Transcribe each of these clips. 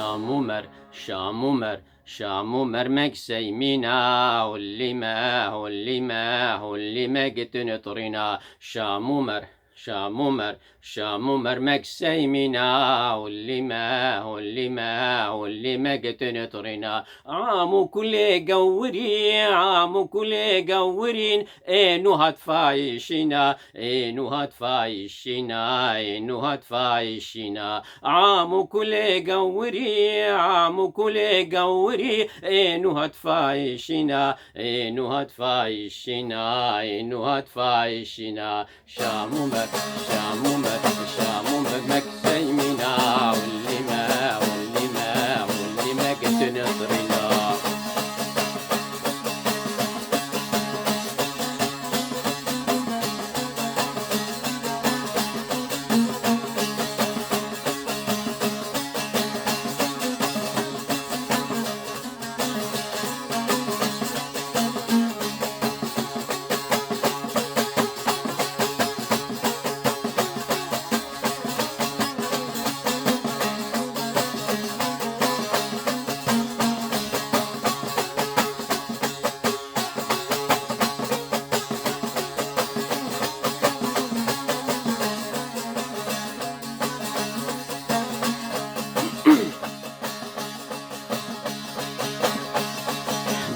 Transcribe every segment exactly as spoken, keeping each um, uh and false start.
Şam û Mer, Şam û Mer, Şam û Mer mek seymîna, hulî me, hulî me, hulî me gitin trîna. Şam û Mer, Şam û Mer, Şam û Mer mek seymîna, hulî me, hulî me, hulî me gitin trîna. Am û kulê gewirî, am û kulê gewirîn, ê nû hat fayişîna, ê nû hat fayişîna, ê nû hat fayişîna. Am û kulê gewirî, am û kulê gewirî, ê nû hat fayişîna, ê nû hat fayişîna, ê nû hat fayişîna. Şam û Mer, Şam û Mer, Şam û Mer mek seymîna, hulî me, hulî me, hulî me gitin trîna.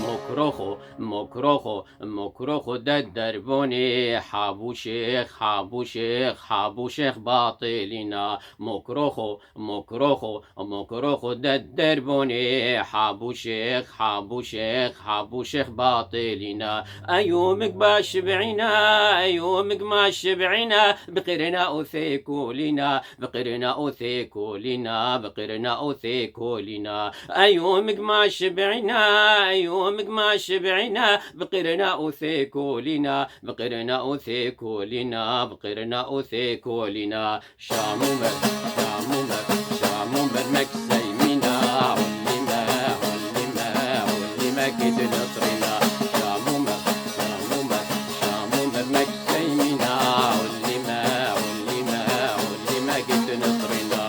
Mokroxo, mokroxo, mokroxo de derbonê, habûşêx, habûşêx, habûşêx batêlîna. Mokroxo, mokroxo, mokroxo de derbonê, habûşêx, habûşêx, habûşêx batêlîna. Eyûmik baş bîna, eyûmik maş bîna, bi qirina û thêkolîna. Bi qirina û thêkolîna, bi qirina û thêkolîna. Eyûmik maş bîna, eyûmik maş bîna, bi qirina û thêkolîna, bi qirina û thêkolîna, bi qirina û thêkolîna. Şam û Mer, Şam û Mer, Şam û Mer mek seymîna, hulî me, hulî me, hulî me gitin trîna. Şam û Mer, Şam û Mer, Şam û Mer mek seymîna, hulî me, hulî me, hulî me gitin trîna.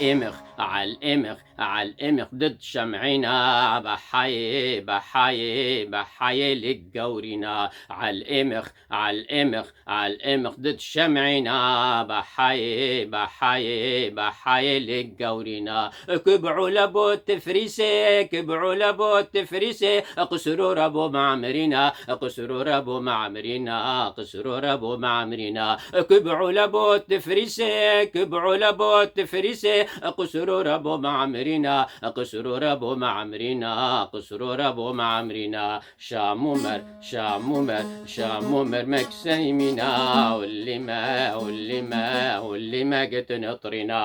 El'êmix, El'êmix, El'êmix did şem'îna, behayê, behayê, behayê li gewrîna. El'êmix, El'êmix, El'êmix did şem'îna, behayê, behayê, behayê li gewrîna. Kib'ûle bo tifrîsê, kib'ûle bo tifrîsê, qisrûre bo mamrîna, qisrûre bo mamrîna, qisrûre bo mamrîna. Kib'ûle bo tifrîsê, kib'ûle bo tifrîsê, qisrûre bo mamrîna, qisrûre bo mamrîna, qisrûre bo mamrîna. Şam û Mer, Şam û Mer, Şam û Mer mek seymîna, hulî me, hulî me, hulî me gitin trîna.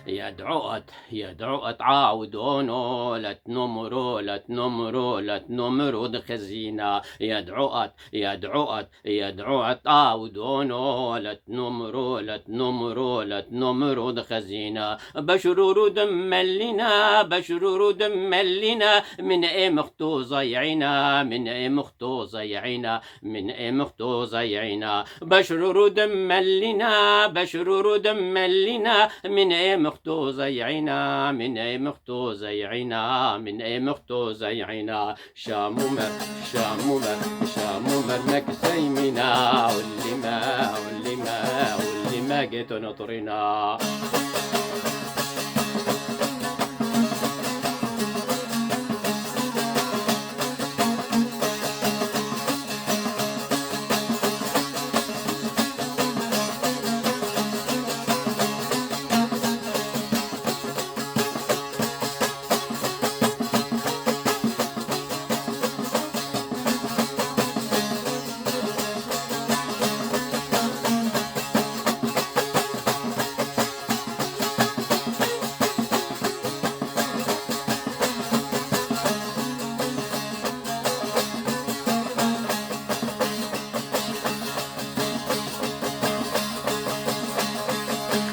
يدعوات، يدعوات عاودونو لتنمرو، لتنمرو، لتنمرو دخزينا. يدعوات، يدعوات، يدعوات عاودونو لتنمرو، لتنمرو، لتنمرو دخزينا. بشرورو دملينا، بشرورو دملينا، من اي مختو ضيعينا، من اي مختو ضيعينا. من اي مختو ضيعينا، بشرورو دملينا، بشرورو دملينا، من اي مختو ضيعينا، من اي مختو ضيعينا، من اي مختو ضيعينا. شامومر، شامومر، شامومر مكسيمينا، واللي ما، واللي ما، واللي ما جيتو نطرينا.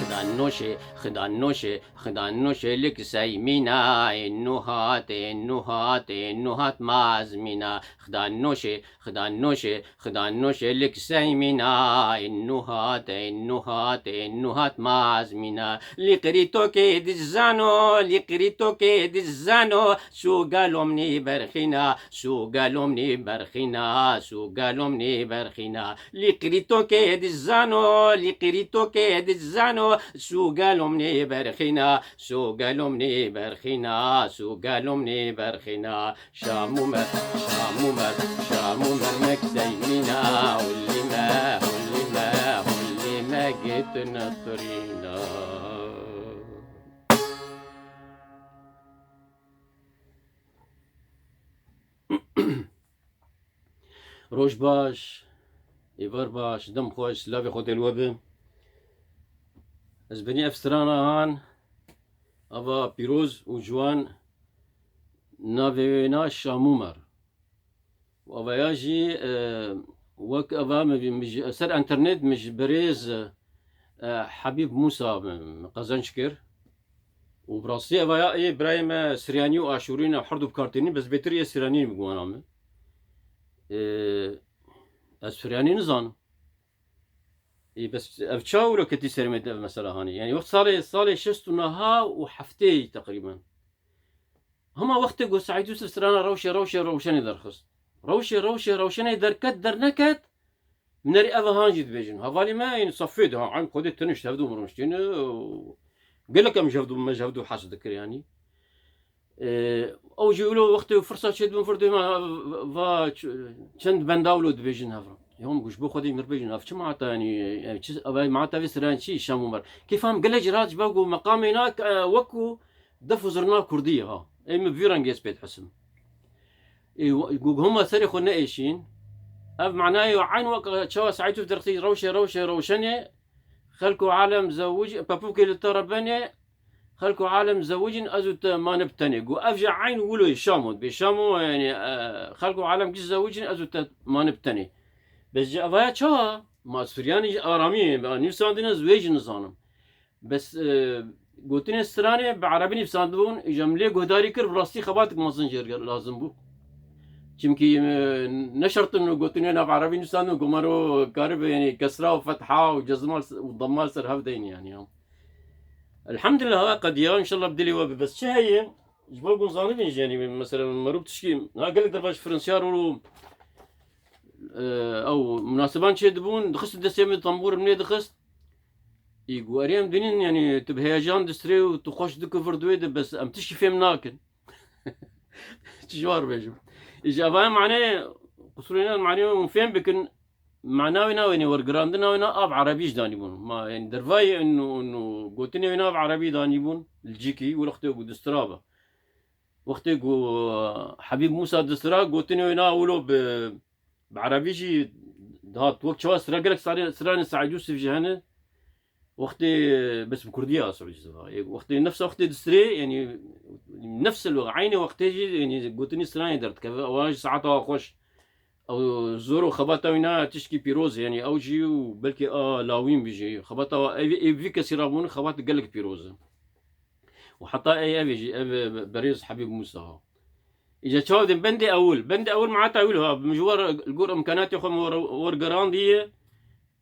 خدان نوشي، خدان نوشي، خدان نوشي لك سيمينا، إنو هات، إنو هات، إنو هات مازمينا. خدان نوشي، خدان نوشي، خدان نوشي لك سيمينا، إنو هات، إنو هات، إنو هات مازمينا. لقريتو كي دزانو، لقريتو كي دزانو، سو قالومني برخينا، سو قالومني برخينا، سو قالومني برخينا. لقريتو كي دزانو، لقريتو كي دزانو، سو قالومني برخينا، سو قالومني برخينا، سو قالومني برخينا. شامومر، شامومر، شامومر مكسيمينا، واللي ما، واللي ما، واللي ما جيت نطرينا. Roj baş, êvar baş, dem xweş, silavê Xwedê li we be. Ez benî ev strana han, ava pîroz û ciwan, navê wê na Şamûmer. Û avaya jî, e, wek ava min, min ji, ser enternet min ji birêz, e, Habîb Mûsa min qezenc kir. Û bi rastî evaya ê birayê me Siryanî û Aşûrî ne, her du bi kar tînin, bes bêtir ê Siryanî bi guhana min. Ê, ez Siryanî nizanim. Ê, bes ev çawa wilo ketî serê me ev mesela hanî? Yani wext salê, salê şêst û neha û heftê teqrîben. Hema wextê ku Seîd Yûsif strana Rewşê, Rewşê, Rewşenê derxist. Rewşê, Rewşê, Rewşenê derket, derneket, Minerî ev han jî dibêjin. Hevalê me, yani safê de, ha, eyn Xwedê tenişt hevdu mirmiştîne, gelek em ji hevdu, me ji hevdu hez dikir, yani. Ee, ew jî wilo wextê firsa çê dibin vir dê me, va, ç-, çend benda wilo dibêjin hev re. Ya min got, ji bo Xwedê mir bêjin, ev çi mata, yani, yani çi, ev mata vê siran çi, Şamûmer. Kêfa min gelek jî rahat ji ber ku meqamê na, e, wek ku def û zirna kurdî ye, ha. Ê min vî rengê ez pê dihisim. Ê, gu-, hema serê xwe neêşîn. Ev manayê eyn wek çawa Seîd Yûsif derxî, Rewşê, Rewşê, Rewşenê, xelk û alem zewicî, pepûkê li te re benê, xelk û alem zewicîn, ez û te mane bi tenê. Gu ev jî eyn wilo ye, Şamo, bê Şamo, yani, e, xelk û alem giş zewicîn, ez û te mane bi tenê. Bes ji evaya çawa? Ma Suryanî jî aramî, nivîsandine, ez wê jî nizanim. Bes, e, gotinên stranê bi erebî nivîsandibûn, îja min lê guhdarî kir, bi rastî xebatek mezin jê re lazim bû. Çimkî, e, ne şert in gotinê nav erebî nivîsandin, ku mero karibe, yani kesra û fetha û cezma û damma li ser hev deyne, yani, ya. Elhamdulillah, ha qediya, înşallah bi dilê we be. Bes çi heye? Ji bo ku zanibîn jî, yani, mesela, merû tişkî, ha gelek derbas Fransiya ro, e, ew munaseban çê dibûn, dixist destê min, tambûr min lê dixist. Î got, erê em dînin, yani, tu bi heyecan distrê û tu xweş dikir vir duê de, bes em tişkî fêm nakin. Çi ji war bêjim. Î ji evaya manê, qusurê ne manê hûn fêm bikin, mana wê na, wê ne wergirandina wê na, av erebî jî danîbûn. Ma, yani, dervayê û, û gotinê wê na av erebî danîbûn, li cîkî, wê wextê ku distira be. Wextê ku Habîb Mûsa distira, gotinê wê na wilo bi, bi erebî jî dihat. Wek çawa sira gelek sare-, stranên Seîd Yûsif jî hene. Wextê, bes bi kurdî ya Siûdî ziva. Ê, wextê nefsa wextê distirê, yanî nefs el wextê, eynî wextê jî, yanî gotinî stranê derdikeve. Ewa jî saeta xweş. Ew zor û xebata wî na tişkî pîroz e, yanî ew jî û belkî a lawîn bî jî. Xebata wa ev, ev vî kesî rabûn xebat gelek pîroz e. Û heta ey ev jî, ev berêz Hebîb Mûsa ha. Îca çawa dên bendê ewil. Bendê ewil maeta ewil ha. Min ji war li gor imkanatê xwe min war, war gerandiye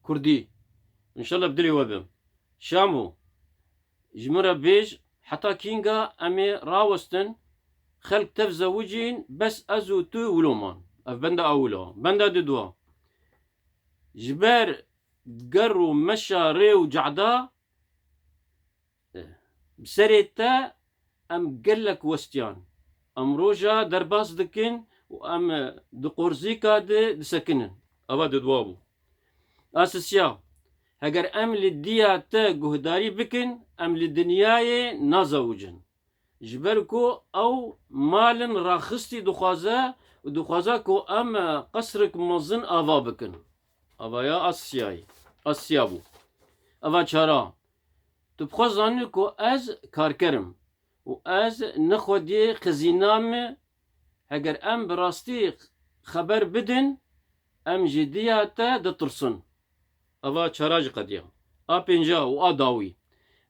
kurdî. Înşallah bi dilê we bim. Şamo, ji min re bêj, heta kînga em ê rawestin, xelk tev zewicîn, bes ez û tu wilo man. Ev benda ewil a. Benda didwa. Ji ber ger û meşa rê û cehda, bi serê te em gelek westiyan. Em roja derbas dikin û em di qorzîka di disekinin. Eva didwa bû. A sisiya, heger em li diya te guhdarî bikin, em li dinyayê nazewicin. Ji ber ku ew malin raxistî dixwaze û dixwaze ku em qesrik mezin ava bikin. Ava ya a siyayî, a siya bû. Eva çara, tu bi xwe zanî ku ez karker im û ez ne xwediyê xizîna me, heger em bi rastî xeber bidin, em ji diya te ditirsin. Eva çara jî qediya. A pênca û a dawî.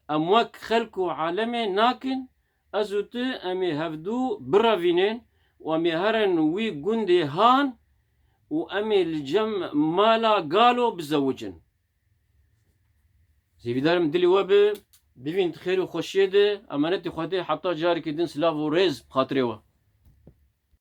Em wek xelk û alemê nakin, ez û tu em ê hevdû birevînin û em ê herin wî gundê han û em ê li cem mala galo bizewicin. Zêvîdarim dilê we bi, bivîn di xêr û xweşiyê de, emanetê Xwedê heta carekî din silav û rêz bi xatirê we.